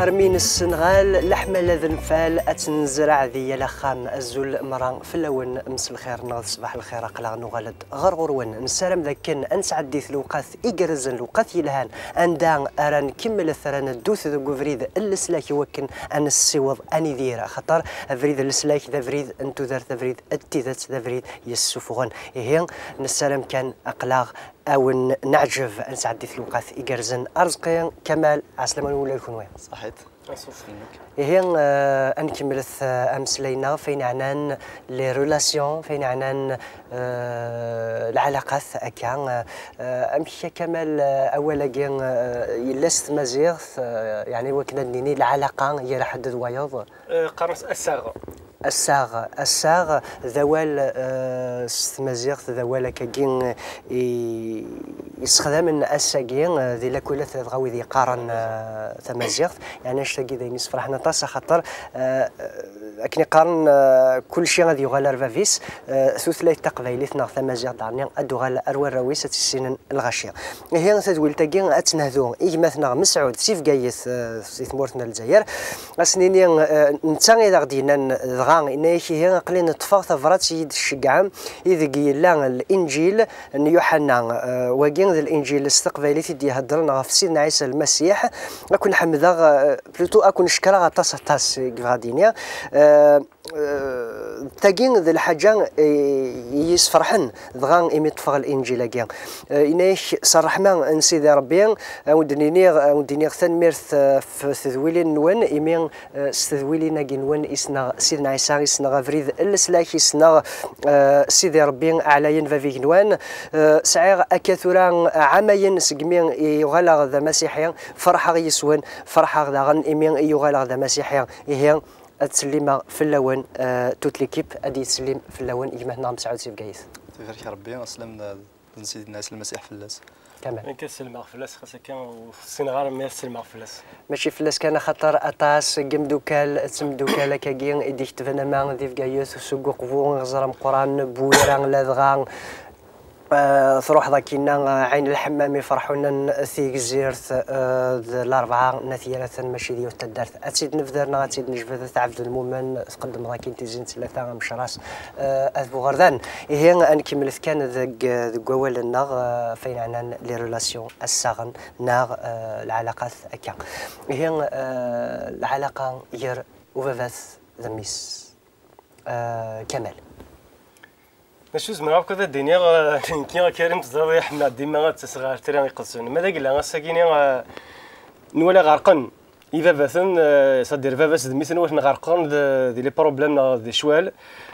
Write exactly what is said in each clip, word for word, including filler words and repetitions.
Armi nessenɣal leḥmala d nnfal, ad tt-nezreɛ di yal axxam. Azul mra fell-awen, mselxir neɣ d ṣṣbeḥ lxir, aql-aɣ nuɣal-d ɣer ɣur-wen. Nessaram d akken ad nesɛeddi lewqat igerrzen, lewqat yelhan, anda ara nkemmlet, ara neddut deg ubrid n leslak i wakken ad nessiweḍ ad nidir. Axaṭer abrid n leslak d abrid n tudert, d abrid n tidet, d abrid yessufuɣen. Ihi, nessaram kan aql-aɣ awen neɛǧeb, ad nesɛeddi lewqat igerrzen. Arezqi, Kamal, ɛeslama-nwen ula d kenwi. Ṣaḥit. Ihi, eh, ad nkemmlet, eh, ameslay-nneɣ f ayen ɛnan les relations, f ayen ɛnan, eh, lɛalaqat akka. Eh, amek a Kamal, eh, awal-agi, eh, yella s tmaziɣt, eh, yeɛni wakken ad nini lɛalaqa gar ḥedd d wayeḍ? Eh, qqaren-as assaɣ. Assaɣ, assaɣ d awal, eh, s tmaziɣt, d awal akkagi i, i yessexdamen ass-agi, eh, di lakulat dɣa wid yeqqaren, eh, tamaziɣt. Yeɛni annect-agi d ayen yessefraḥen aṭas, axaṭer, eh, akken i qqaren, eh, kulci ad yuɣal ar bab-is, eh, tutlayt taqbaylit neɣ tamaziɣt daɣenni ad d-tuɣal ar warraw-is ad tt-issinen lɣaci. Ihi tadwilt-agi ad tt-nehdu i gma-tneɣ Mesɛud si Bgayet, eh, si tmurt n Lezzayer. Ad s-nini, eh, netta i d aɣ-d-yennan dɣa, yenna-yak, ihi aql-i neṭṭfeɣ tabrat i yi-d-tceggɛem, ideg yella Linǧil n Yuḥenna. Eh, wagi d Linǧil s teqbaylit i d-iheddren ɣef Sidna Ɛisa Lmasiḥ. Ad ken-ḥemdeɣ, eh, plutôt ad ken-cekkreɣ aṭas, aṭas, i yebɣa ad d-yini. Eh, eh, tagi d lḥaǧa, eh, i yi-sferḥen, dɣa imi ṭṭfeɣ Linǧil-agi. Eh, yenna-yak, s ṛṛeḥma n Sidi Ṛebbi, ad wen-d-niniɣ, ad wen-d-iniɣ tanemmirt, eh, ɣef tedwilin-nwen, imi, eh, s tedwilin-agi-nwen i ssneɣ Sidna Ɛisa, i ssneɣ abrid n leslak, i ssneɣ, eh, Sidi Ṛebbi ɛlayen bab igenwan. Eh, sɛiɣ akka tura ɛamayen segmi i uɣaleɣ d amasiḥi, ferḥeɣ yis-wen, ferḥeɣ daɣen imi i uɣaleɣ d amasiḥi. Ihi, ad ttsellimeɣ fell-awen, eh, toute l'équipe, ad yettsellim fell-awen gma-tneɣ Mesɛud si Bgayet. Ibarek Rebbi, aslam n, n Sidna Ɛisa Lmasiḥ fell-as. Kamal. Nekk ad sellmeɣ fell-as, xas akka ur ssineɣ ara, mi ad sellmeɣ fell-as. Mačči fell-as kan, axaṭer aṭas n yimdukal d temdukal akkagi i d-iketben ama di Bgayet, seg Uqbu, Iɣẓer Ameqqran, Bwira, ladɣa, eh, truḥeḍ akkinna, eh, Ɛin Lḥemmam, Iferḥunen, Tigzirt, eh, d Larebɛa n At Yiraten, mačči d yiwet taddart. Ad tt-id-nebder neɣ ad tt-id-nejbed, At Ɛebdelmumen, tqeddmeḍ akkin Tizi n Ttlata, Amecras, eh, At Buɣerdan. Ihi, ad nkemmlet kan deg, deg wawal-nneɣ, eh, f ayen ɛnan les relations, assaɣen, neɣ, eh, lɛalaqat akka. Ihi, eh, lɛalaqa gar ubabat d mmi-s. Eh, Kamal. Acu zemreɣ akk ad d-iniɣ, eh, nekki, a Karim, teẓriḍ, ḥemmleɣ dima ad ttaseɣ ɣer Tira Iqedsen. Ma d agella ass-agi-ni, eh, nwala ɣerqen ibabaten, eh, c'est-à-dire baba-s d mmi-s n waten ɣerqen d, di les problèmes neɣ di ccwal.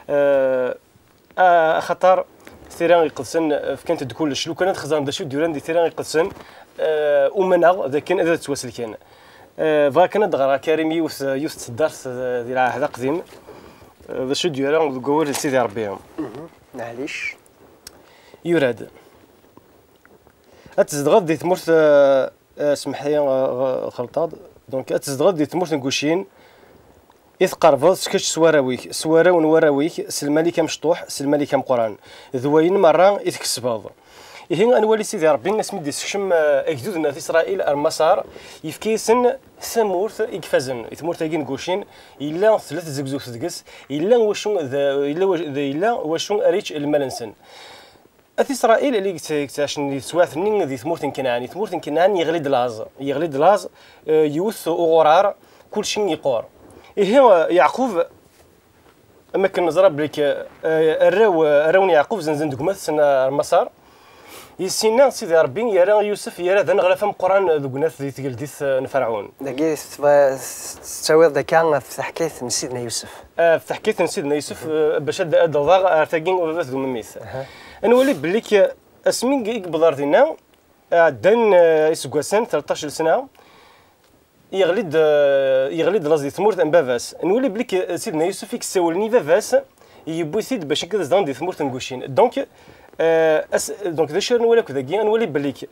Eh, ah, axaṭer Tira Iqedsen fkant-d kullec. Lukan ad xeẓren d acu d-yuran di Tira Iqedsen, eh, umaneɣ d akken ad ttwaselken. Eh, bɣiɣ kan ad d-ɣreɣ, a Karim, yiwet, yiwet n tseddart, eh, di lɛahd aqdim. Eh, d acu d-yura deg wawal n Sidi Ṛebbi? Maɛlic. Yura-d. Ad tzedɣeḍ di tmurt, eh, eh, semḥ-iyi, eh, ɣ-, xelṭeɣ-d. Donc, ad tzedɣeḍ di tmurt n Gucin, i tqerbeḍ s kečč s warraw-ik, s warraw n warraw-ik, s lmal-ik amecṭuḥ, s lmal-ik ameqqran. D wayen merra i tkesbeḍ. Ihi, ad nwali Sidi Ṛebbi asmi d-issekcem, eh, agdud n At Isṛayil ar Maṣer, yefka-yasen tamurt i ifazen. I tmurt-agi n Gucin, yella tella tzegzewt deg-s, yella wacu d, yella wa-, d, yella wacu ara yečč lmal-nsen. At Isṛayil, li yett-, yettɛicen di teswiɛt-nni di tmurt n Kenɛan. Di tmurt n Kenɛan, yeɣli-d laẓ. Yeɣli-d laẓ, eh, yiwet uɣurar, kulci yeqqur. Ihi, eh, Yeɛqub, am akken neẓra belli k-, eh, arraw, eh, arraw n Yeɛqub zenzen deg umat-nsen ar Maṣer. Yessinna Sidi Ṛebbi yerra Yusef, yerra d aneɣlaf ameqqran deg unat di tgeldit, eh, n Ferɛun. Dagi tettwa-, tettawiḍ-d akka ɣef taḥkayt n Sidna Yusef. Eh, ɣef taḥkayt n Sidna Yusef, eh, bac ad, ad d-awḍeɣ ar tagi n ubabat d umemmit. Aha. Ad nwali belli k-, asmi i yewweḍ ar dinna, ɛeddan, eh, iseggasen, tleṭṭac n sna, yeɣli-d, eh, yeɣli-d laẓ di tmurt n baba-s. Nwali belli k-, Sidna Yusef i yessawlen i baba-s, yewwi-t-id bac akka ad zedɣen di tmurt n Gucin. Donc, eh, as-, donc, d acu ara nwali akk dagi? Ad nwali belli k-,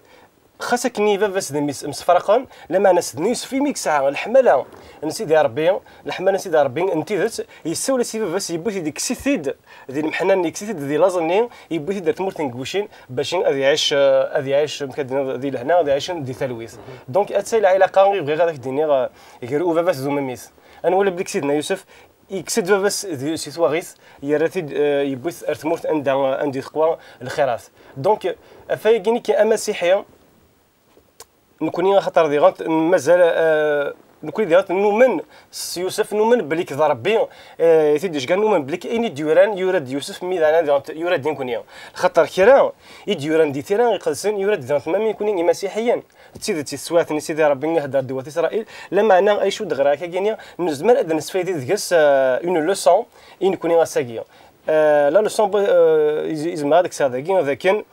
Xas akken i baba-s d mmi-s msefraqen, lameɛna Sidna Yusef, imi yesɛa leḥmala n Sidi Ṛebbi, leḥmala n Sidi Ṛebbi n tidet, yessawel-as i baba-s, yewwi-t-id, yekkes-it-id di lemḥenna-nni, yekkes-it-id di laẓ-nni, yewwi-t-id ar tmurt n Ggucin, bac ad iɛic, eh, ad iɛic, amek ad d-tiniḍ, di lehna, ad iɛic di talwit. Donc, atta lɛilaqa i bɣiɣ ad ak-d-iniɣ, eh, gar ubabat d ummi-s. Ad nwali belli Sidna Yusef, yekkes-d baba-s di, si twaɣit, yerra-t-id, eh, yewwi-t ar tmurt anda, anda i teqwa lxirat. Donc, ɣef wayagi-nni kan amasiḥi, nekni axaṭer diɣen mazal, eh, nekni diɣen numen s Yusef, numen belli d Ṛebbi, eh, i t-id-iceggan, numen belli ayen i d-yuran, yura-d Yusef, mi daɛna diɣen yura-d i nekni. Xaṭer kra i d-yuran di tira iqedsen, yura-d diɣen, ma nekni imasiḥiyen. D tidet, i teswiɛt-nni Sidi Ṛebbi ihedder-d i wat Isṛayil, lameɛna acu d-ɣriɣ akka-gini, nezmer ad nesfaydi deg-s, eh, une leçon i nekni ass-agi. Eh, la leçon, eh, iz-, izmer ad kkseɣ dagi, d akken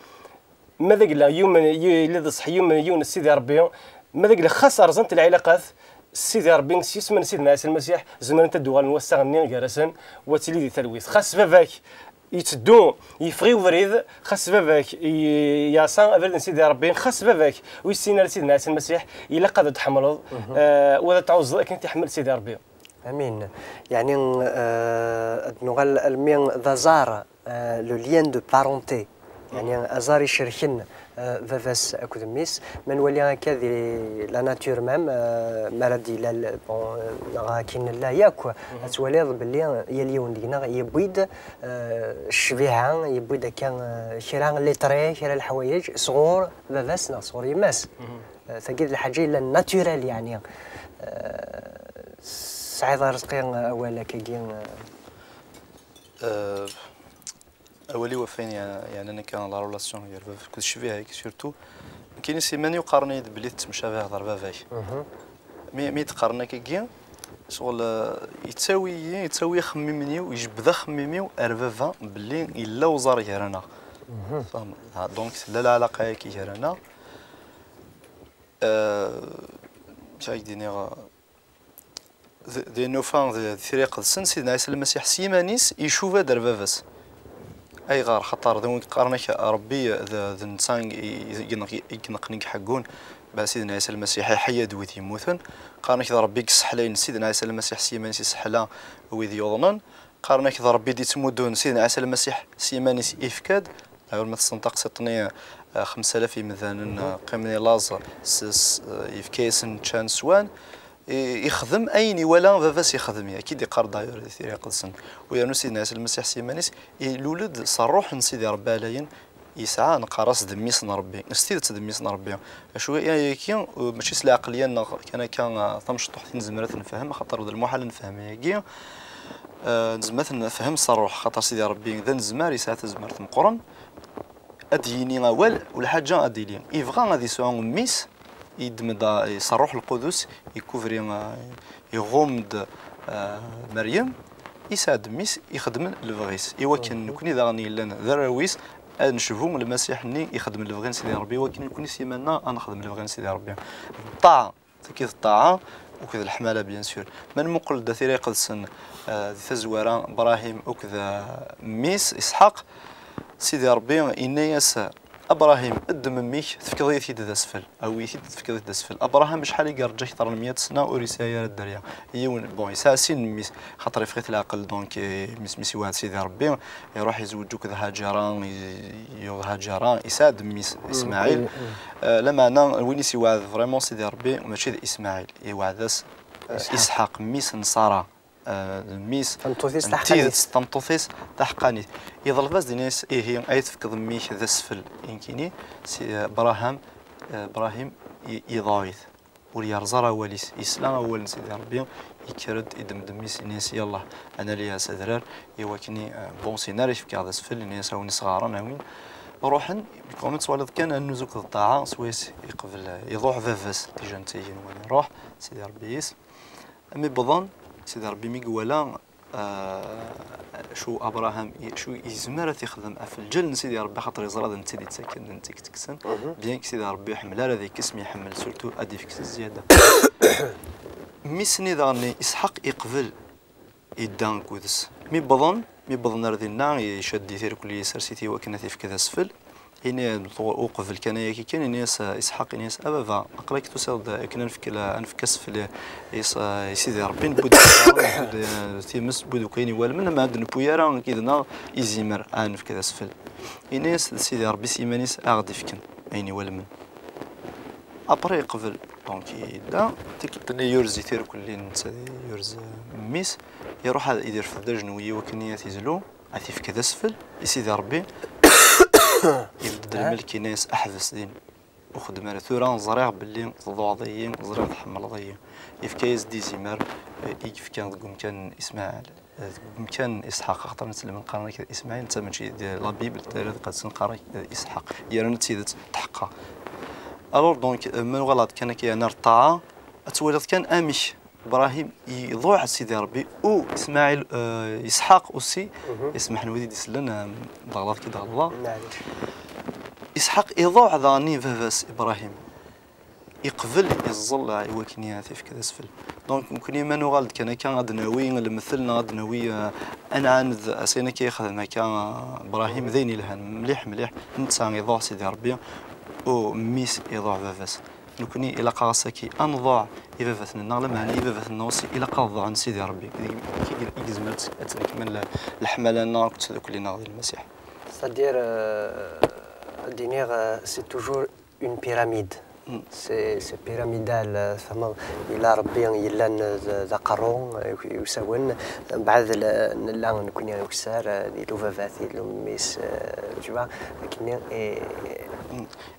ma d agla yumen, y-, yella d ṣṣeḥ yumen yiwen s Sidi Ṛebbi, ma d agla xas rẓent lɛilaqat s Sidi Ṛebbi s yisem n Sidna Ɛisa Lmasiḥ, zemrent ad d-uɣalen wassaɣ-nni gar-asen, wa tili di talwit. Xas baba-k yetteddu, yeffeɣ i ubrid, xas baba-k i-, yeɛṣa abrid n Sidi Ṛebbi, xas baba-k ur yessin ara Sidna Ɛisa Lmasiḥ, ilaq ad t-tḥemmleḍ, eh, u ad t-tɛuzzeḍ akken i t-iḥemmel Sidi Ṛebbi. Amin. Yeɛni, eh, ad nuɣal almi d aẓar, eh, le lien de parenté. Yeɛni aẓar icerken, eh, baba-s akked mmi-s. Ma nwali akka di la nature même, eh, mi ara d-ilal, bon, eh, neɣ akken nella yakk, ad twaliḍ belli yal yiwen deg-neɣ yewwi-d, eh, ccbiha, yewwi-d akka, eh, kra les traits, kra leḥwayeǧ sɣur baba-s neɣ sɣur yemma-s. Eh, tagi d lḥaǧa yellan naturel, yeɛni. Eh, tesɛiḍ a Rezqi awal akkagi, eh? Euh, awal-iw ɣef wayen ya-, yeɛnan akka la relation gar baba akked ccbiha-k, surtout. Nekkini s iman-iw qqaren-iyi-d belli tettemcabiheḍ ar baba-k. Mi, mi d-qqaren akkagi, ccɣel, eh, yettawi-iyi, yettawi axemmim-iw, ijebbed axemmim-iw ar baba belli yella uẓar gar-aneɣ. Tfehmeḍ? Ha, donc tella lɛalaqa-agi gar-aneɣ. Eh, amek ara k-d-iniɣ, d, d nufa d, d tira iqedsen, Sidna Ɛisa Lmasiḥ s yiman-is icuba-d ar baba-s. Ayɣer? Xaṭer d win yeqqaren-ak Ṛebbi d, d netta i, i, i ineqqen, i iḥeggun. Ba Sidna Ɛisa Lmasiḥ iḥeyya-d wid yemmuten. Qqaren-ak d Ṛebbi i yesseḥlayen, Sidna Ɛisa Lmasiḥ s yiman-is iseḥla wid yuḍnen. Qqaren-ak d Ṛebbi i d-ittmuddun, Sidna Ɛisa Lmasiḥ s yiman-is ifka-d. Awer ma tessneḍ taqsiṭ-nni, eh, xemsa alaf imdanen, eh, qqimen i laẓ, s, s, eh, yefka-yasen ččan, swan. I, ixdem ayen iwala baba-s ixdem, akka i d-iqqar d'ailleurs di tira iqedsen. U yernu Sidna Ɛisa Lmasiḥ s yiman-is, ilul-d s ṛṛuḥ n Sidi Ṛebbi Ɛlayen, yesɛa, neqqar-as d mmi-s n Ṛebbi, s tidet d mmi-s n Ṛebbi. Acu, ayagi, eh, mačči s lɛeqliya-nneɣ kan akka, eh, tamecṭuḥt i nezmer ad t-nefhem, axaṭer d lmuḥal ad nefhem ayagi. Eh, nezmer ad t-nefhem s ṛṛuḥ, axaṭer Sidi Ṛebbi d anezmar, yesɛa tazmert meqqren. Ad d-yini awal, u lḥaǧa ad d-tili. Yebɣa ad yesɛu mmi-s, yeddem-d, eh, s ṛṛuḥ lqudus, ikubri, eh, iɣumm-d, eh, Meryem, yesɛa-d mmi-s ixeddmen lebɣi-s. I wakken nekni daɣen yellan d arraw-is, ad necbu Lmasiḥ-nni ixeddmen lebɣi n Sidi Ṛebbi, i wakken nekni s yiman-nneɣ ad nexdem lebɣi n Sidi Ṛebbi. Ṭṭaɛa. Tagi d ṭṭaɛa akked leḥmala, bien sûr. Ma nmuqel-d tira iqedsen, eh, di tazwara, Brahim akked, eh, mmi-s, Isḥaq, Sidi Ṛebbi yenna-yas, a Brahim, ddem mmi-k, tefkeḍ-iyi-t-id d asfel. Awi-t-id, tefkeḍ-it d asfel. Abraham acḥal i yerǧa, akteṛ n meyya sna, ur yesɛi ara dderya. Yiwen, bon, yesɛa sin n mmi-s, xaṭer yeffeɣ-it leɛqel, donc, eh, mmi-s, mi s-iwɛed Sidi Ṛebbi, iruḥ izweǧ akked Haǧara, i-, yuɣ Haǧara, yesɛa-d mmi-s, Ismaɛil. Eh, lameɛna win i s-iwɛed vraiment Sidi Ṛebbi mačči d Ismaɛil, iwɛed-as, eh, Isḥaq, mmi-s n Ṣara, eh, d mmi-s n tidet, tameṭṭut-is taḥeqqanit. Yeḍleb-as-d, yenna-yas, ihi, ay tefkeḍ mmi-k d asfel i nekkini, si, eh, Braham, eh, Brahim i-, iḍaɛ-it. Ur yerẓa ara awal-is, yesla awal n Sidi Ṛebbi, yekker-d, iddem-d mmi-s, yenna-yas, yallah, ad nali-as adrar, i wakken i, eh, bon, sin ara k-fkeɣ d asfel, yenna-yas, a win isɣaren, a win. Ruḥen, comme tettwaliḍ kan, annuz akked ṭṭaɛa, swayes iqbel, eh, iḍuḥ baba-s, déjà netta igenwan iṛuḥ, Sidi Ṛebbi-is. Mi wwḍen, Sidi Ṛebbi mi iwala, Ah, acu Abraham, acu yezmer ad t-ixdem ɣef lǧal n Sidi Ṛebbi, axaṭer yeẓra d netta i d-ittaken, d netta i d-ittekksen, bien que Sidi Ṛebbi iḥemmel ara ad ikkes, mi iḥemmel surtout ad d-ifk s zzyada. Mmi-s-nni daɣen Isḥaq iqbel, idda akked-s. Mi wwḍen, mi wwḍen ar dinna, icedd-it irkel, isers-it i wakken ad t-ifk d asfel. Ini-as, uqbel kan ayagi kan, ini-as, eh, Isḥaq, ini-as: "A baba, aql-ak tusiḍ-d akken ad nefk la-, ad nefk asfel i s-, eh, i Sidi Ṛebbi, newwi-d iɣeẓran, newwi-d, eh, times, newwi-d akk ayen iwalmen, ma ad newwi ara yid-neɣ izimer, ad nefk d asfel." Ini-as d Sidi Ṛebbi s yiman-is a ɣ-d-ifken ayen iwalmen. Après yeqbel, donc yedda, tikkelt-nni yurez-it irkelli, netta yurez mmi-s, iruḥ ad, ad irfed d ajenwi i wakken ad t-izlu, ad t-ifk d asfel i Sidi Ṛebbi, ibedd lmelk, ini-as: "Ḥbes din, ur xeddem ara, tura ẓriɣ belli tḍuɛeḍ-iyi, ẓriɣ tḥemmleḍ-iyi." Yefka-yas-d izimer, eh, i yefka deg umkan n Ismaɛil. Eh, deg umkan n Isḥaq, axaṭer nettlem qqaren-ak Ismaɛil, netta mačči d la Bible, tayri tqedsen qqaren-ak Isḥaq. Yerna d tidet, tḥeqqa. Alors, donc, eh, ma nuɣal-d kan akka yerna ar ṭṭaɛa, ad twaliḍ kan amek Ibrahim iḍuɛ Sidi Ṛebbi, u Ismaɛil, eh, Isḥaq aussi, ismaḥ n wid i d-isellen, eh, d aɣlaḍ ki d aɣlaḍ. Maɛlic. Isḥaq iḍuɛ daɣen i baba-s Ibrahim. Iqbel iẓẓel i wakken ad t-ifk d asfel. Donc, nekkni ma nuɣal-d kan akka ad d-nawi lemtel neɣ ad d-nawi, eh, ad nɛaned asayen akka yexdem akka, eh, Ibrahim, d ayen ilhan mliḥ, mliḥ. Netta iḍuɛ Sidi Ṛebbi, u mmi-s iḍuɛ baba-s. Nekkni ilaq-aɣ ass-agi ad nḍuɛ ibabaten-nneɣ, lameɛna ibabaten-nneɣ aussi ilaq ad ḍuɛen Sidi Ṛebbi. I, i, i yezmer ad tt-, ad tt-nekmen le-, leḥmala-nneɣ akked tdukli-nneɣ di Lmasiḥ. C'est-à-dire, euh, ad d-iniɣ, euh, c'est toujours une pyramide. C'est, c'est pyramidal, euh, tfehmeḍ, yella Ṛebbi yellan, euh, d, d aqerru, euh, usawen, mbeɛd l-, nella nekkni ukessar, euh, yella ubabat, yella mmi-s, euh, tu vois, akkenni, et,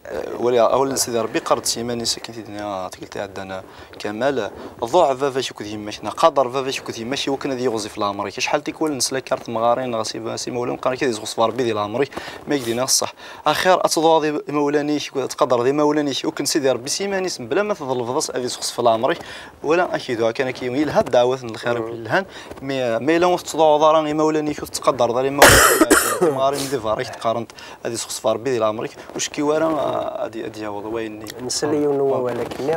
Eh, wali, awal n Sidi Ṛebbi qqar-d s yiman-is akken t-id-nniɣ tikkelt iɛeddan, eh, Kamal, ḍuɛ baba-k akked yemma-k, neɣ qader baba-k akked yemma-k i wakken ad yiɣzif leɛmer-ik. Acḥal tikwal nesla akka ar temɣarin neɣ s, s imawlan qqaren-ak ad yesɣeṣṣef Ṛebbi di leɛmer-ik, ma ak-d-iniɣ ṣṣeḥ. Axir ad tḍuɛeḍ i, imawlan-ik, ad tqadreḍ imawlan-ik, akken Sidi Ṛebbi s yiman-is, mebla ma tḍelbeḍ-as ad yesɣeṣṣef leɛmer-ik, wala ad k-iduɛ kan akka, yelha ddeɛwat n lxir akk yelhan, mais, eh, ma yella ur tettḍuɛuḍ ara imawlan-ik, ur tettqadareḍ ara imawlan-ik, timɣarin di berra i k-d-qqarent, ad yesxeṣf Ṛebbi di leɛmer-ik, ur cekkiw ara, ah, ad, ad d-yaweḍ wayen-nni. Nsell i yiwen n wawal akkenni,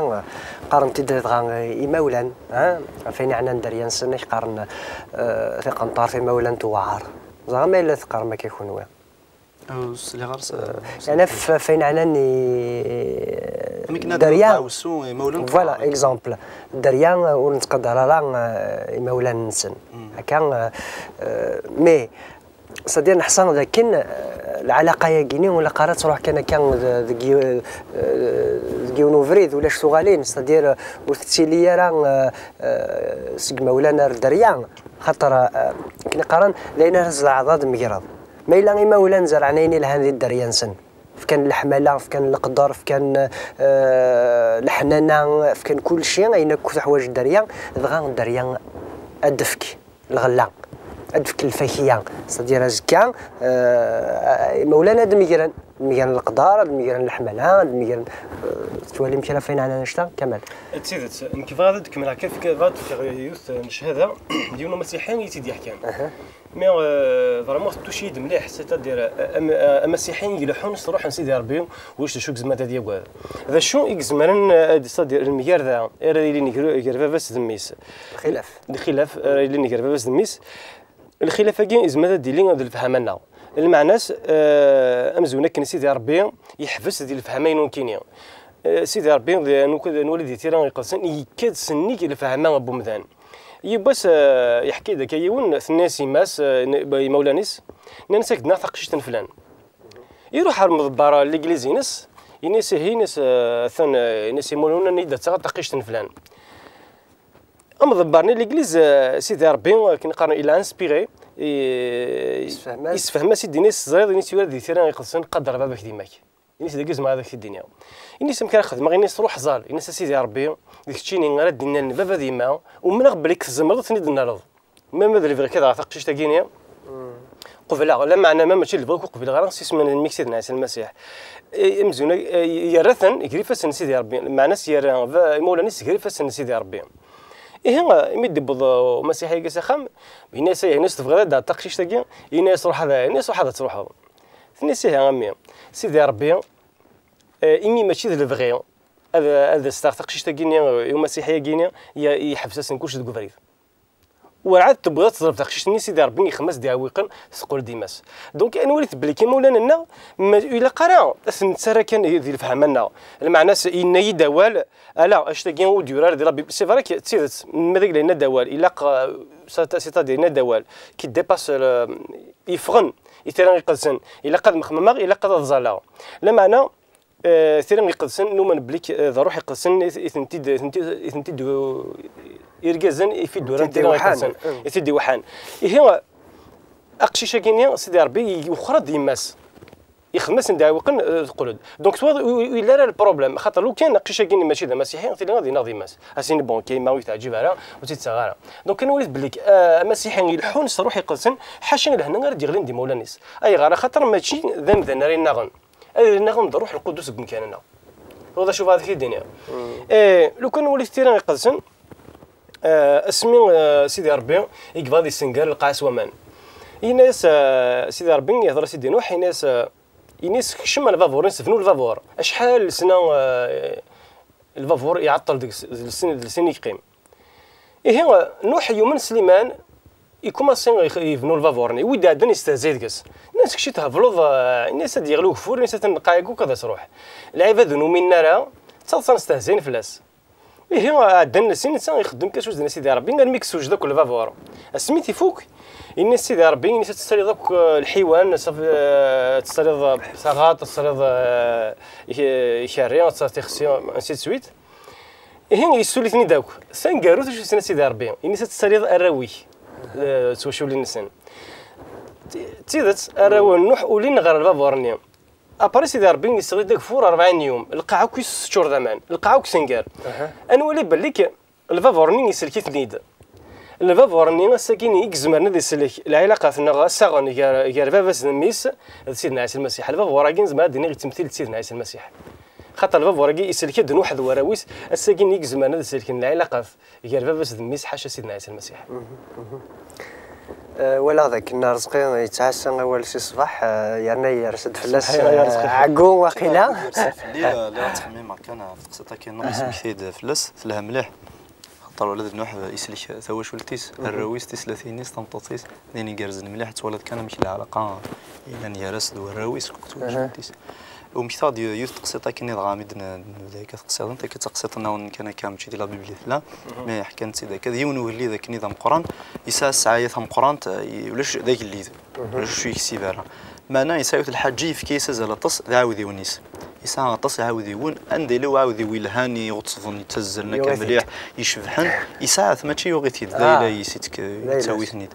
qqaren-t-id dɣa imawlan, ha? Ɣef wayen yeɛnan dderya-nsen, ak-qqaren, eh, tiqenṭert imawlan tewɛer. Ẓer ma yella teqqarem akka kunwi. Ur sliɣ ara s-, s-, yeɛni ɣef, ɣef wayen yeɛnan i, amek nadi dderya. Ddeɛwessu, imawlan voilà, tewɛer. Exemple, dderya, eh, ur nettqadar ara, eh, imawlan-nsen. Akka, eh, eh, mais c'est-à-dire neḥsa dakken, eh, lɛalaqa-yagi-ni ur ilaq ara ad truḥ kan akka d-, deg yi-, eh, deg yiwen ubrid, ulac tuɣalin, c'est-à-dire, eh, ur tettili ara, eh, eh, seg imawlan ar dderya, xaṭer, eh, akken i qqaren, d ayen ara tzerɛeḍ ad tmegreḍ. Ma yella imawlan zerɛen ayen ilhan di dderya-nsen, fkan leḥmala, fkan leqder, fkan, eh, leḥnana, fkan kulci, ayen akk teḥwaǧ dderya, dɣa dderya ad d-tefk lɣella, ad d-tefk lfakya, c'est-à-dire azekka, eh, imawlan ad megren, ad megren leqder, ad megren leḥmala, ad megren, eh, tettwalim kra f ayen ɛnan annect-a, Kamal? D tidet, nekk bɣiɣ ad d-kemmleɣ kan, bɣiɣ ad d-fkeɣ yiwet n cchada, d yiwen umasiḥi i tt-id-yeḥkan. Mais, euh, vraiment, tetttuci-yi-d mliḥ, c'est-à-dire, euh, am-, euh, amasiḥi i ileḥḥun s ṛṛuḥ n Sidi Ṛebbi, ulac d acu i yezmer ad yagad. D acu i izemren, euh, ad, c'est-à-dire, lemgerda ara yilin gar, gar baba-s d mmi-s? Lxilaf. Lxilaf ara yilin gar baba-s d mmi-s. Lxilaf-agi yezmer ad d-yili d lefhama-nneɣ. Lmeɛna-s, euh, amzun akken Sidi Ṛebbi yeḥbes di lefhama-inu nekkini. Euh, Sidi Ṛebbi, d, nwali di Tira Iqedsen, yekka-d sennig lefhama n wemdan. Yiwwas, eh, yeḥki-d akka yiwen, tenna-yas yemma-s, eh, n-, imawlan-is, nnan-as: "Ad k-d-naɣ taqcict n flan." Iruḥ ɣer mḍebber n legliz-ines, yenna-yas: "Ihi," yenna-yas, eh, "atan," eh, yenna-yas: "Imawlan-inu nnan-iyi-d ad taɣeḍ taqcict n flan." Amḍebber-nni n legliz, eh, Sidi Ṛebbi, akken qqaren, il a inspiré, i-, yessefhem-as-id, yenna-yas: "Teẓriḍ," yenna-yas, "tura di Tira Iqedsen, qader baba-k d yemma-k." Ini-as: "Dagi zemreɣ ad ak-t-id-iniɣ." Ini-as: "Amek ara xedmeɣ?" Ini-as: "Ruḥ ẓal." Ini-as: "A Sidi Ṛebbi, d keččini ara d-innalen baba d yemma, umneɣ belli tzemreḍ ad ten-id-tennaleḍ. Ma, ma d lebɣi-k ad aɣeɣ taqcict-agi-ni, qebleɣ, lameɛna ma mačči d lebɣi-k ur qbileɣ ara s isem n mmi-k Sidna Ɛisa Lmasiḥ." I-, amzun, i-, yerra-ten gar ifassen n Sidi Ṛebbi, meɛna-s yerra ba-, imawlan-is gar ifassen n Sidi Ṛebbi. Ihi, imi d-yewweḍ, uh, umasiḥi-agi s axxam, yenna-yas: "Ini-as tebɣiḍ ad d-taɣeḍ taqcict-agi?" Yenna-yas: "Ruḥ ad, yenna-as: Ruḥ ad truḥeḍ." Tenna-yas: "Ihi a mmi, Sidi Ṛebbi, eh, imi mačči d lebɣi ad, ad as-taɣ taqcict-agi-ni i umasiḥi-agi-ni, ye-, yeḥbes-asen kullec deg ubrid." Werɛad tewwiḍ ad teḍleb taqcict-nni, Sidi Ṛebbi yexdem-as-d iɛewwiqen, teqqel d yemma-s. Donc, ad nwalit belli imawlan-nneɣ, ma ilaq ara ad ten-nettarra kan di lefhama-nneɣ. Lmeɛna-s, yenna-yi-d awal, ala, annect-agi ur d-yuri ara di la Bible. C'est vrai que d tidet, ma d agla yenna-d awal, ilaq, euh, c'est-, c'est-à-dire yenna-d awal, qui dépasse, euh, yeffɣen i tira iqedsen, ilaq ad mxemmemeɣ, ilaq ad ẓẓaleɣ. Lameɛna, eh, tira iqedsen, numen belli k-, eh, d Ṛṛuḥ Iqedsen i t-, i tent-id, i tent-id, i tent-id, eh, irgazen i f-id-uran tira iqedsen, i t-id-iweḥḥan. Ihi, aqcic-agi-nni, Sidi Ṛebbi, iwexxer-d yemma-s. Ixdem-asen-d iɛewwiqen, eh, teqqel-d. Donc, tura ur, ur yelli ara le problème. Xaṭer lukan aqcic-agi-nni mačči d amasiḥi, tili ad yennaɣ d yemma-s. Ad s-yini, bon, kayma ur yi-teɛǧib ara, ur tt-id-ttaɣ ara. Donc, ad nwalit belli, eh, amasiḥi ileḥḥun s Ṛṛuḥ Iqedsen, ḥaca i lehna ara d-yeɣlin d imawlan-is. Ayɣer? Axaṭer mačči d amdan ara yennaɣen. Ad yennaɣen d Ṛṛuḥ Lqudus deg umkan-nneɣ. Tura d acu bɣiɣ ad k-id-iniɣ? Eh, lukan nwali tira iqedsen, eh, asmi, eh, Sidi Ṛebbi i yebɣa ad yessenger lqaɛa s waman. Yenna-yas, eh, Sidi Ṛebbi, ihḍer-as-id i Nuḥ, yenna-yas, eh, yenna-yas, kcem ɣer lbabur, yenna-yas, bnu lbabur. Acḥal n lesna, eh, lbabur iɛeṭṭel deg s-, d lesnin, d lesnin i yeqqim. Ihi, Nuḥ yumen s liman, ikumasi ix-, yebnu lbabur-nni. Wi d-iɛeddan yestehzay deg-s. Nnan-as, kečč thebleḍ, eh, yenna-yas ad d-yeɣli ugeffur, yenna-yas atan lqaɛa-agi akk ad as-ruḥ. Lɛibad ur numinen ara, ttaḍsan stehzayen fell-as. Ihi, ɛeddan lesnin, netta ixeddem kan s uzden a Sidi Ṛebbi, armi yessewjed akk lbabur. Asmi t-ifuk, yenna-yas Sidi Ṛebbi, yenna-yas ad tessaliḍ akk, eh, lḥiwan, ad tessaliḍ, eh, taɣaṭ, ad tessaliḍ, eh, ik-, ikerri, ad tessaliḍ tixsi, ainsi de suite. Ihi, yessuli-ten-id akk. Taneggarut, acu yessen a Sidi Ṛebbi? Ini-as ad tessaliḍ arraw-ik, eh, d twaculin-nsen. D tidet, arraw n Nuḥ ulin ɣer lbabur-nni. Après, Sidi Ṛebbi yesseɣli-d ageffur rebɛin yum. Lqaɛa akk yesseččur d aman. Lqaɛa akk tenger. Ad nwali belli k-, lbabur-nni isellek-iten-id. Lbabur-nni ass-agi i izemren ad isellek lɛilaqat neɣ assaɣen gar, gar baba-s d mmi-s d Sidna Ɛisa Lmasiḥ. Lbabur-agi nezmer ad d-iniɣ yettemtil d Sidna Ɛisa Lmasiḥ. Xaṭer lbabur-agi isellek-d Nuḥ d warraw-is, ass-agi i izemren ad sellken lɛilaqat gar baba-s d mmi-s ḥaca Sidna Ɛisa Lmasiḥ. Eh, walaɣ dakken Arezqi yettɛassa awal si ṣṣbeḥ, eh, yerna yers-d fell-as, eh, ɛeggu waqila. Fell-i, eh, lliɣ ttxemmimeɣ kan ɣef teqsiṭ-agi, nniɣ smekti-d fell-as, telha mliḥ. Xaṭer ula d Nuḥ, eh, isellek tawacult-is, arraw-is, tislatin-is, tameṭṭut-is, d ayen igerrzen mliḥ, twalaḍ kan amek lɛalaqa yellan gar-as d warraw-is akked twacult-is. Umektaɣ-d yiwet teqsiṭ akken i dɣa mi d-n-, d-, nebda akka teqsiḍin, akka d taqsiṭ-nniḍen kan akka, mačči di la Bible i tella, mi ḥkan-tt-id akka, d yiwen ugellid akken i d ameqqran, yesɛa ssɛaya tameqqrant, eh, ulac d agellid, ulac acu yeksib ara. Meɛna yesɛa yiwet lḥaǧa, yefka-yas azal aṭas d iɛawdiwen-is. Yesɛa aṭas iɛawdiwen, anda yella uɛawdiw yelhan, iɣeṣben, yettazzalen akka mliḥ, icebḥen, yesɛa-t, mačči yuɣ-it-id, d ayla-is i tt-, yettawi-ten-id.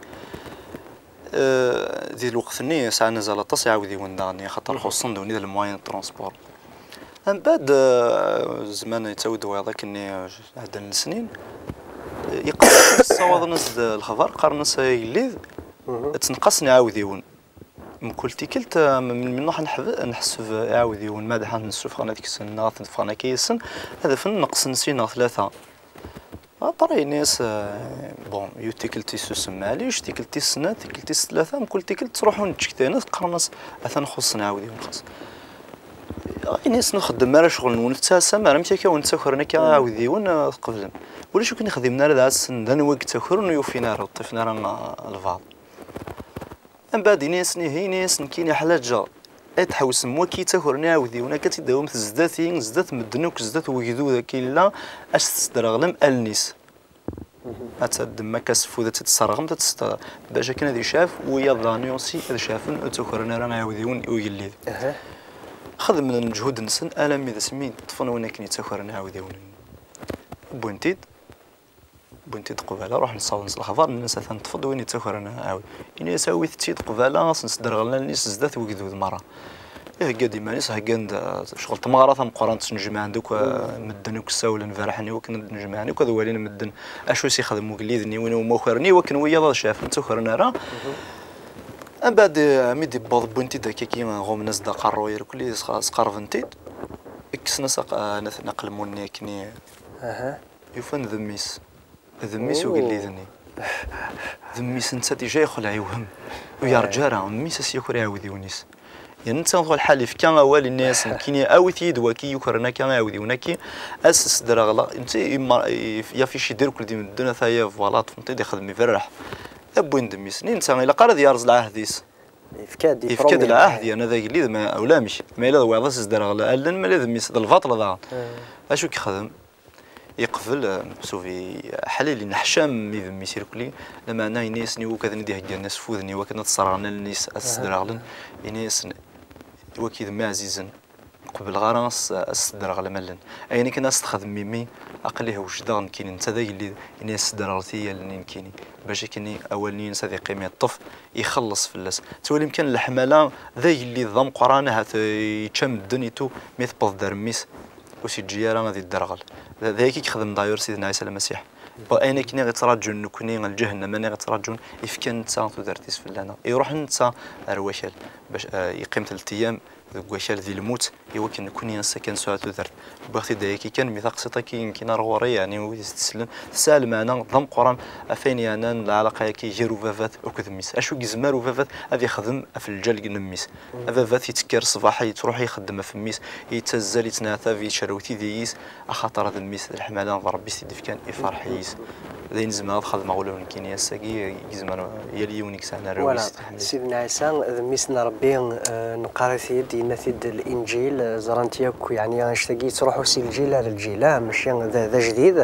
Eh, di lweqt-nni sɛan azal aṭas iɛawdiwen daɣen, axaṭer xuṣṣen d win i d le moyen de transport. Mbeɛd, eh, zzman yettawi-d wayeḍ akkenni, eh, ɛeddan lesnin, eh, yeqqar, ssawaḍen-as-d lexbar, qqaren-as ay agellid, ttneqasen iɛawdiwen. Mkul tikkelt, eh, m-, melmi nruḥ nḥeb-, nḥesseb iɛawdiwen, ma d ḥan nessufɣen ad ksen, neɣ ad ten-ffɣen akka yid-sen, ad afen neqsen sin neɣ tlata. Après, ini-as, eh, bon, yiwet tikkelt isusem, maɛlic, tikkelt tis snat, tikkelt tis tlata, mkul tikkelt ttruḥun ttcektayen-as, qqaren-as, atan xuṣṣen iɛawdiwen, xas. Ini-as, ur txeddmem ara ccɣel-nwen, ur tettɛassam ara, amek akka wen-ttakren akka iɛawdiwen, eh, tqeblem? Ulac ur ken-ixdimen ara d ɛassen, d anwa i yettakren, ur yufin ara, ur ṭṭifen ara, eh, lbaɛḍ. Mbeɛd, ini-asen ihi, ini-asen nekkini ḥlaǧeɣ ad tḥewsem waki yettakren iɛawdiwen, akka ad tt-id-tawimt zdat-i, zdat medden akk, zdat wegdud akka yella, ad s-tesderɣlem allen-is. Ad tt-teddem akka s ffud, ad tt-tesserɣemt, ad tt-, bac akken ad icɛef, wiyaḍ daɣen aussi ad cɛfen, ur ttakren ara iɛawdiwen i ugellid. Xedmen lmeǧhud-nsen alammi d asmi ṭṭfen win akken yettakren iɛawdiwen. Wwin-t-id. Wwin-t-id qbala, ruḥen ssawḍen s lexbar, nnan-as atan ṭṭef-d win yettakren aɛawdiw. Ini-as awit-t-id qbala, ad sen-sderɣlen allen-is zdat wegdud merra. Ihegga-d iman-is, heggan-d, eh, ccɣel tmeɣra tameqqrant, ttnejmaɛen-d akk, eh, medden akk ssawlen, berrḥen i wakken ad d-nejmaɛen akk ad walin medden acu i s-ixdem ugellid-nni, win umi ukren, i wakken wiyaḍ ad cɛfen, ttakren ara. Mbeɛd, eh, mi d-iwweḍ, wwin-t-id akkaki, ɣummen-as-d aqerruy irkelli, sqa-, sqerben-t-id, kksen-as aq-, eh, aqelmun-nni akken i, Ufan d mmi-s. D mmi-s ugellid-nni. D mmi-s netta déjà yexleɛ, yewhem. Ur yerǧa ara, mmi-s a s-yaker iɛawdiwen-is. Yerna netta tuɣal lḥal ifka awal, inna-yasen, nekkini awit-iyi-d waki yukren akka iɛudiwen-agi, ad s-sderɣleɣ. Netta yaf icidir akked medden, ata-ya, voilà, ṭṭfen-t-id, ixdem iberreḥ. Wwin-d mmi-s-nni, netta ilaq ara ad yerẓ lɛahd-is. Yefka-d, yefka-d lɛahd, yerna d agellid, ma ulamek. Ma yella d wayeḍ ad s-sderɣel allen, ma yella d mmi-s d lbaṭel daɣen. Acu i yexdem? Yeqbel, eh, meḥsub i ḥlil, inneḥcam i d mmi-s irkelli, lameɛna yenna-yasen i wakk ad ten-id-iheggan asfuden i wakken ad sserɣen allen-is, ad ssedreɣlen, yenna-yasen i wakk i d mmi ɛzizen, ur qebbleɣ ara ad s-, ad ssedreɣlem allen. Ayen akken ad s-texdem mmi, aql-i wejdeɣ nekkini, netta d agellid, yenna-yas ssedreɣlet-iyi allen-nni nekkini, bac akken awal-nni-ines ad iqqim yeṭṭef, ixelleṣ fell-as. Tettwalim kan leḥmala, d agellid d ameqqran, ahat, eh, yečča medden itu, mi tewweḍ-d ar mmi-s, ur s-yeǧǧi ara ad idderɣel. D, d ayagi i yexdem d'ailleurs Sidna Ɛisa Lmasiḥ. Ayen akken i ɣ-ittraǧun nekkni, lǧahennama i ɣ-ittraǧun, ifka netta tudert-is fell-aneɣ. Iruḥ netta ar wakal, bac, eh, yeqqim telt eyyam deg wakal di lmut, i wakken nekkni ass-a kan nesɛu tudert. Wwiɣ-t-id ayagi kan, mi taqsiṭ-agi nekkini ar ɣur-i, yeɛni wid i s-d-isellen, tesɛa lmeɛna d ameqqran, ɣef wayen yeɛnan lɛalaqa-agi gar ubabat akked mmi-s. Acu i yezmer ubabat ad ixdem ɣef lǧal n mmi-s? Ababat yettekkar ṣṣbeḥ, yettruḥ ixeddem ɣef mmi-s, yettazzal, yettneɛtab, icerrew tidi-is, axaṭer d mmi-s, d leḥmala d Ṛebbi i s-t-id-ifkan, iferḥ yis. D ayen zemreɣ ad xedmeɣ ula d nekkini ass-agi, i yezmer yal yiwen i yesɛan arraw-is. Voilà. Sidna Ɛisa d mmi-s n Ṛebbi, eh, neqqar-it-id, yenna-t-id Linǧil, eh, ẓran-t yakk, yeɛni annect-agi yettruḥu si lǧil ar lǧil, ah, mačči d, d ajdid.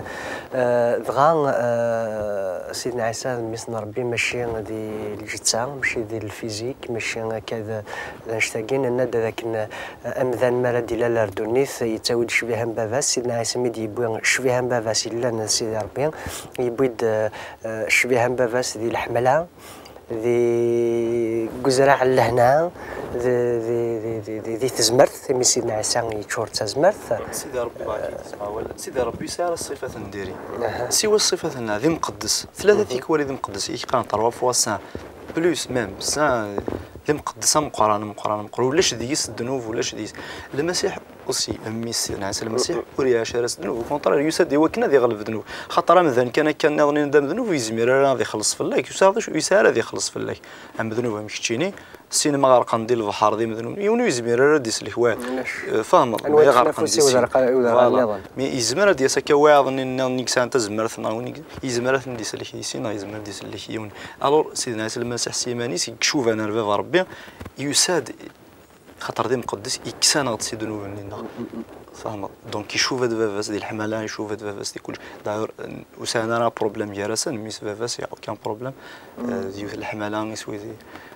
Eh, dɣa, eh, Sidna Ɛisa d mmi-s n Ṛebbi, mačči di lǧetta, mačči di lfizik, mačči akka d, d annect-agi. Nenna-d d akken, eh, amdan mi ara d-ilal ar ddunit, yettawi-d ccbiha n baba-s. Sidna Ɛisa mi d-yewwi ccbiha n baba-s yellan d Sidi Ṛebbi, yewwi-d, eh, eh, ccbiha n baba-s di leḥmala, di, deg uzraɛ n lehna, di, di, di, di, di, di tezmert, imi Sidna Ɛisa yeččur d tazmert. Sidi Ṛebbi, barek-ik, yesɛa awal. Sidi Ṛebbi yesɛa ṣṣifat n diri. Aha. Siwa ṣṣifat-nneɣ, d imqeddes. Tlata tikwal d imqeddes, i k-qqaren trois fois saint, plus même, saint, d imqeddes ameqqran, ameqqran, ameqqran. Ulac deg-s ddnub, ulac deg-s. Lmasiḥ aussi, mmi-s, Sidna Ɛisa Lmasiḥ, ur iɛac ara s ddnub, au contraire, yusa-d i wakken ad iɣleb ddnub. Xaṭer amdan kan akka nniḍen d amednub, ur yezmir ara ad ixelleṣ fell-ak, ur yesɛi ara ad ixelleṣ fell-ak. Amednub am keččini, sin ma ɣerqen di lebḥer d imednuben, yiwen ur yezmir ara ad d-isellek wayeḍ. Ulac. Eh, fehmeḍ? Anwa ma ɣerqen di sin. Voilà. Mais yezmer ad d-yas akka wayeḍ-nni nniḍen i yesɛan tazmert, neɣ win i, yezmer ad ten-d-isellek i sin, neɣ yezmer ad d-isellek i yiwen. Alors, Sidna Ɛisa Lmasiḥ s yiman-is, i icuban ar baba Ṛebbi, yusa-d, xaṭer d imqeddes, ikkes-aneɣ-d si ddnub-nni-nneɣ. Tfehmeḍ? Donc, icuba-d baba-s di leḥmala, icuba-d baba-s di kullec. D'ailleurs, ur sɛin ara problème gar-asen, mmi-s d baba-s, y a aucun problème. Euh, d yiwet n leḥmala i s wid i-,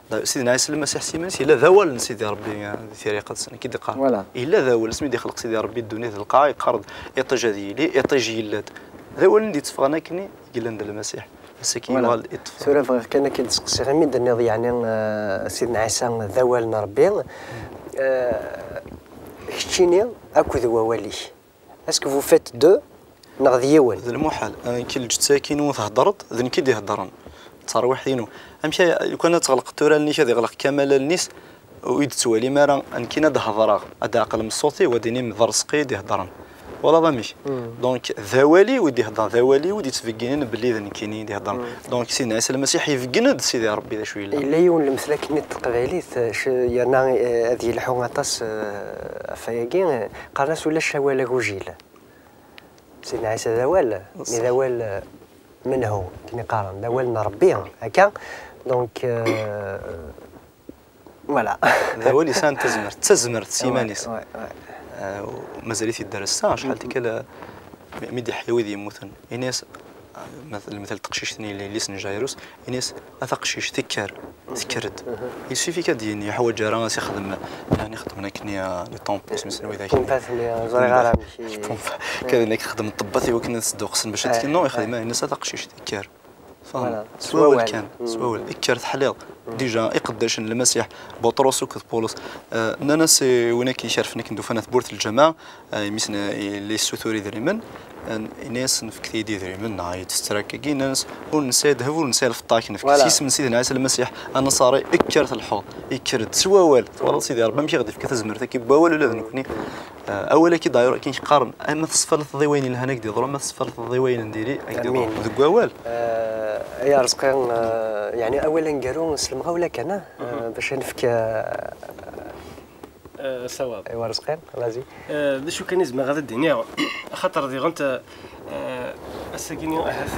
d'ailleurs, Sidna Ɛisa Lmasiḥ s yiman-is yella d awal n Sidi Ṛebbi, euh, di Tira Iqedsen, akka i d-iqqar. Voilà. Yella d awal, asmi d-ixleq Sidi Ṛebbi ddunit d lqaɛa, yeqqar-d, iṭij ad yili, iṭij yella-d. D awal-nni d-itteffɣen akken i yellan d Lmasiḥ. Ass-agi yuɣal iṭṭef. Tura bɣiɣ kan ad k-id-sseqsiɣ, imi d-tenniḍ, yeɛni, eh, Sidna Ɛisa d awal n Ṛebbi. Eh, keččini akked wawal-ik, est-ce que vous faites deux, neɣ d yiwen? D lmuḥal. Eh, nekk lǧetta-agi-inu theddreḍ, d nekk i d-iheddren. D tarwiḥt-inu. Amek ay, lukan ad tɣelqeḍ tura allen-ik, ad iɣleq Kamal allen-is, ur yi-d-tettwalim ara, nekkini ad d-hedreɣ, ad d-ɛeqlem ṣṣut-iw, ad d-tinim d Ṛezqi i d-iheddren. Twalaḍ amek? Donc, d awal-iw i d-iheddren, d awal-iw i d-yettbegginen belli d nekkini i d-iheddren. Donc, Sidna Ɛisa Lmasiḥ ibeggen-d Sidi Ṛebbi d acu yella. Yella yiwen n lemtel akken n teqbaylit, eh, c-, yerna, eh, ad yelḥu aṭas, eh, ɣef wayagi, eh, qqaren-as ulac awal agujil. Sidna Ɛisa d awal, mi d awal, eh, menhu, akken i qqaren, d awal n Ṛebbi, akka. Donc, eh, Voilà. D awal yesɛan tazmert, d tazmert s yiman-is. Ouais, ouais. Eh, u mazal-it yedder ass-a, acḥal tikkal, eh, mi, mi d-iḥya wid yemmuten. Ini-as, eh, lemtel teqcict-nni, yelli-s n Jairus, ini-as, a taqcict, kker, tekker-d. Il suffit kan ad d-yini, yeḥwaǧ ara ad s-ixdem, yani xedmen akken, eh, les pompes, isem-nsen widak. Pompes-nni, ur ẓriɣ ara amek i. Pompes, kan akken xedmen ṭṭebbat i wakken ad sduksen bac ad teknu, ixdem, ini-as, a taqcict, kker. Tfehmeḍ? Voilà. S wawal kan, s wawal. Kker teḥliḍ. Déjà, iqeddacen n Lmasiḥ, Buṭrus akked Pulus, eh, nnan-as i win akka ikerfen akken d-ufan at Burt Lǧameɛ, eh, imi-s n-, yella yessutur idrimen, eh, ini-as, nefk-iyi-d idrimen, neɣ yettsetrak-agi, nnan-as, ur nesɛi ddheb, ur nesɛi lfeṭṭa, akken nefk-it s yisem n Sidna Ɛisa Lmasiḥ, anaṣari, kker telḥuḍ, yekker-d s wawal. Twalaḍ Sidi Ṛebbi amek i ɣ-d-ifka tazmert-agi n wawal ula d nekkni. Eh, awal-agi, d'ailleurs, akken i k-qqaren, ama tesfaleḍ i wayen yelhan ad k-d-yeḍru, ama tesfaleḍ i wayen n diri ad k-d-yeḍru. Amin. Deg wawal. Eh, ay Arezqi, eh, yeɛni awal aneggaru s lemɣawla kan, ah, eh, bac ad nefk, eh, Eh, ṣṣawab. Aywa, Rezqi, vas-y. Eh, d acu kan i zemreɣ ad d-iniɣ, axaṭer diɣen, eh, ass-agi-nni ahat,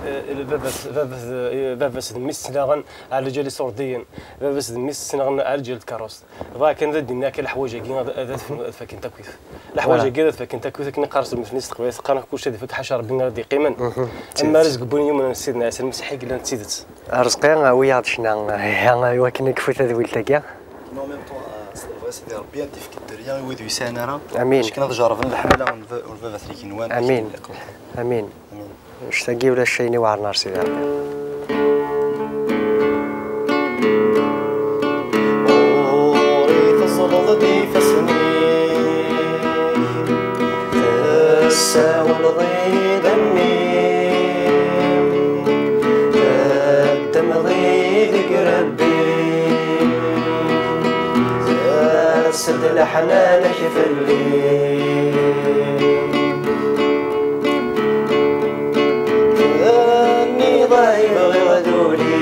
eh, baba-s, baba-s, eh, baba-s d mmi-s ttnaɣen ɛla lǧal iṣurdiyen, baba-s d mmi-s ttnaɣen ɛla lǧal tkeṛṛust. Bɣiɣ kan ad d-iniɣ kan leḥwayeǧ-agi ad, ad, ad fakkent akkit. Leḥwayeǧ-agi ad fakkent akkit, akken i qqaren s tmesnit s teqbaylit, qqaren kulci ad ifak ḥaca Rebbi ara d-yeqqimen. Am ara zeg wwin yiwen n Sidna Ɛisa Lmasiḥ i yellan d tidet. Rezqi, awi-yaɣ-d ccna, ihi, i wakken ad nekfu tadwilt-agi. Mais en même temps, euh, c'est vrai, Sidi Rebbi ad d-ifk dderya i wid ur yesɛin ara. Amin. Akken ad jerrben leḥmala n ba-, n baba-tsen igenwan. Amin. Amin. Amin. Annect-agi ulac ayen iweɛren ar Sidi Rebbi. Ɣur-i teẓẓleḍ-d ifassen-iw, tessawleḍ-id a mmi, teddmeḍ-id deg Rebbi, ters-d leḥnana-k fell-i. Tenniḍ-iyi bɣiɣ ad uliɣ,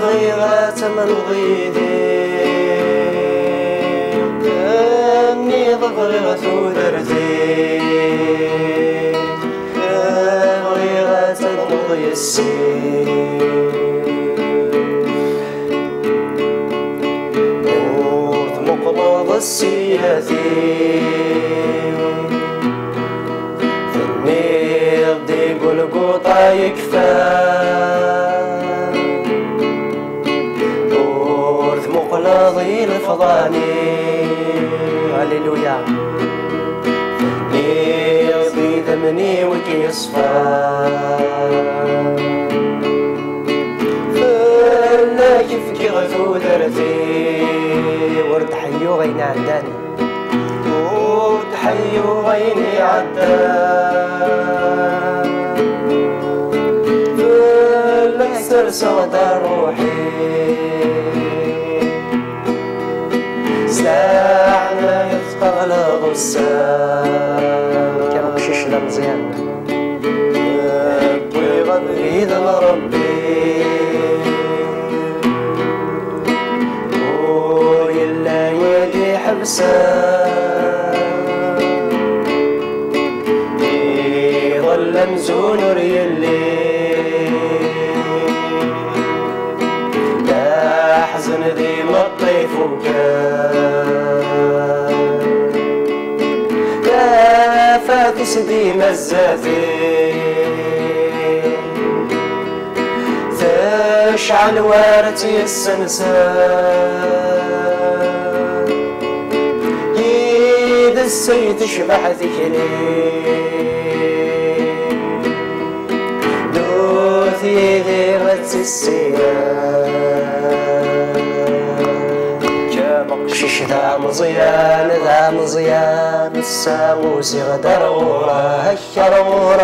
bɣiɣ ad tamneḍ yid-i. Tenniḍ bɣiɣ tudert-ik, bɣiɣ ad tadmeḍ yes-i. Ur tmuqleḍ ssiyat-iw, tenniḍ di Gulguṭa yekfa. Ur tmuqleḍ i lefḍani. Alléluia. Tenniḍ d idammen-iw i k-yeṣfan. Fell-ak fkiɣ tudert-iw. Ur d-ḥeyyuɣ ayen iɛeddan. Ur d-ḥeyyuɣ ayen iɛeddan. Fell-ak serseɣ-d ṛṛuḥ-iw. S leɛnaya-k tqableḍ ussan. Nekk am uqcic d ameẓyan. Wwiɣ abrid n Ṛebbi. Ur yelli win i d-iḥebsen. Iḍelli amzun ur yelli. Aḥzen d imeṭṭi ifukan. Tafat-is dima zdat-i. Tecɛel war ad tt-yessensen. Yid-s ay tecbeḥ tikli. Ddut yid-i ad tissinem. Kem aqcic d ameẓyan, d ameẓyan, ass-a usiɣ-d ar ɣur-k, ar ɣur-k.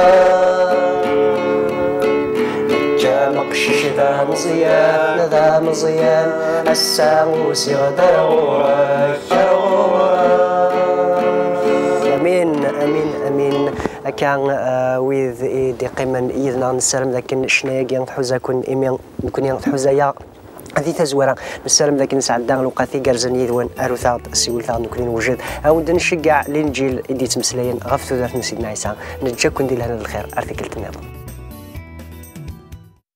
Kem aqcic d ameẓyan, d ameẓyan, ass-a usiɣ-d ar ɣur-k, ar ɣur-k. Amin, amin, amin. Akka, eh, wid i d-iqqimen yid-neɣ, nessaram d akken ccna-agi tḥuza-ken imi nekni tḥuza-yaɣ. Di tazwara, nessaram d akken nesɛedda lewqat igerrzen yid-wen. Arut-aɣ-d, siwlet-aɣ-d, nekni newjed ad wen-d-nceggeɛ Linǧil i d-yettmeslayen ɣef tudert n Sidna Ɛisa. Neǧǧa-ken di lehna d lxir ar tikkelt nniḍen.